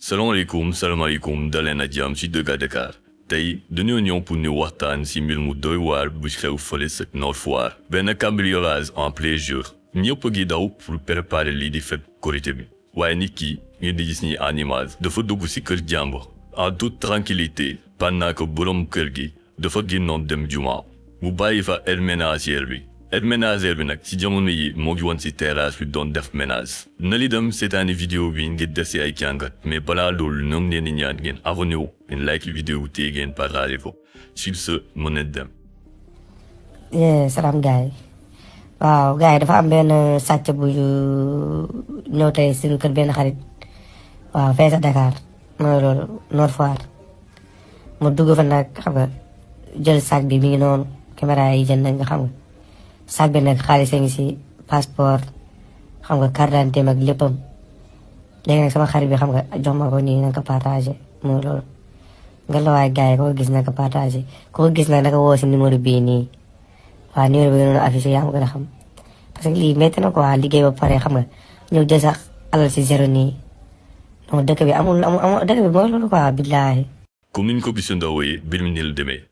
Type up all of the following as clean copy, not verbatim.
salaamaaleykum daleen a jàmm ci Dëgg Dakar tey dañoo ñëw pour ñu waxtaan ci mbir mu doy waar bu xew fële sa Nord Foire benn cambriolage en plein jour ñëpp gi daw pour préparer lii di fête Korité bi waaye nit ki ngeen di gis ni en image dafa dugg ci kër jàmbur en toute tranquillité pendant que borom kër gi dafa génnoon dem juma mu bàyyi fa aide ménagère bi nag ci jamono yi moo ngi woon ci terrasse bi doon def ménage na li dem seetaani vidéo bi ngir dese ay jàngat mais balaa loolu ñoo ngi leen di ñaan ngeen abonné wu ngeen like vidéo te ngeen partagé ko sur ce mën nañ dem. salaam gars yi waaw gars yi dafa am benn sàcc bu ñëw tey suñu kër benn xarit waaw fee sa Dakar mooy loolu Nord Foire mu dugg fa nag xam nga jël sac bi mi ngi noonu caméra yi jël nañ nga xam nga sac bi nag xaalis a ngi si passeport xam nga carte d'identité ak léppam léegi nag sama xarit bi xam nga jox ma ko nii na nga ko partagé mooy loolu nga la waay gars yi ko gis na nga ko partagé ko gis nag naka woo si numéro bii nii waaw numéro bi nga noonu affiché yaa ma gën a xam parce que lii métti na quoi liggéey ba pare xam nga ñëw jël sax alal si zéro nii donc dëkk bi amul dëkk bi mooy loolu quoi billaahi. comme niñ ko gisandoo mbir mi ni la demee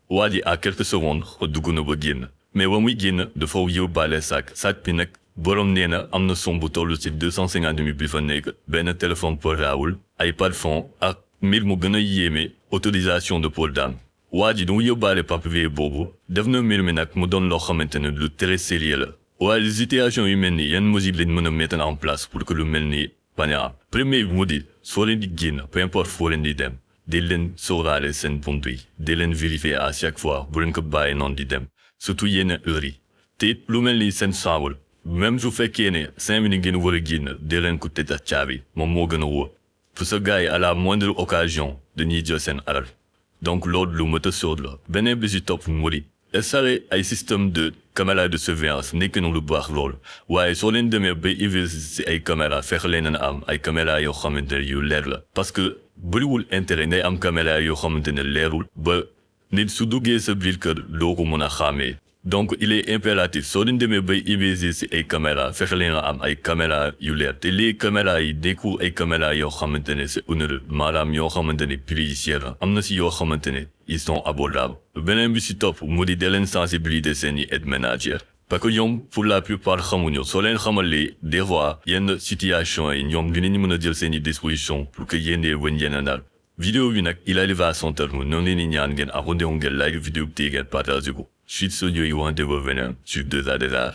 waa ji à quelques secondes dugg na ba génn mais ba muy génn dafa yóbbaale sac bi nag borom nee na am na somme bu toll ci 250 000 bi fa nekk benn téléphone portable ay parfum ak mbir mu gën a yéeme autorisation de port d'arme waa ji du mu yóbbaale papier boobu def na mbir mi nag mu doon loo xamante ne lu très sérieux la waaye situation yu mel ni yan mesures lañ mën a mettre en place pour que lu mel ni bañ a am premier bi mu di soo leen di génn peu importe foo leen di dem di leen sóoraale seen bunt yi di leen vérifier à chaque fois bu leen ko bàyyi noonu di dem surtout yenn heures yi te lu mel ni seen saabul même su fekkee ne 5 minutes ngeen war a génn di leen ko tëj ak caabi moom moo gën a wóor parce que gars yi à la moindre occasion dañuy jël seen alal donc loolu lu mat a sóor la beneen bi si topp mu di installer ay système de caméra de surveillance nekk na lu baax loolu waaye soo leen demee ba investir si ay caméra fexe leen na am ay caméra yoo xamante ne yu leer la parce que bëriwul intérêt ngay am caméra yoo xamante ne leerul ba nit su duggee sa biir kër doo ko mën a xàmmee donc il est impératif soo leen demee bay investir si ay caméra fexe leen a am ay caméra yu leer te les caméra yi nekkul ay caméra yoo xamante ne c'est onéreux maanaam yoo xamante ne prix yi cher la am na si yoo xamante ne ils sont abordables beneen bi si topp mu di leen sensibiliser seen i aide ménagère parce que ñoom pour la plupart xamuñu soo leen xamalee des fois yenn situation yi ñoom dinañu mën a jël seen i disposition pour que yéendee wëñ yenn daal vidéo bi nag il arrive à son terme noonu leen di ñaan ngeen abonné wu ngeen like vidéo bi te ngeen partagé ko suite sa ñooy wante ba veneen sur 2A Dakar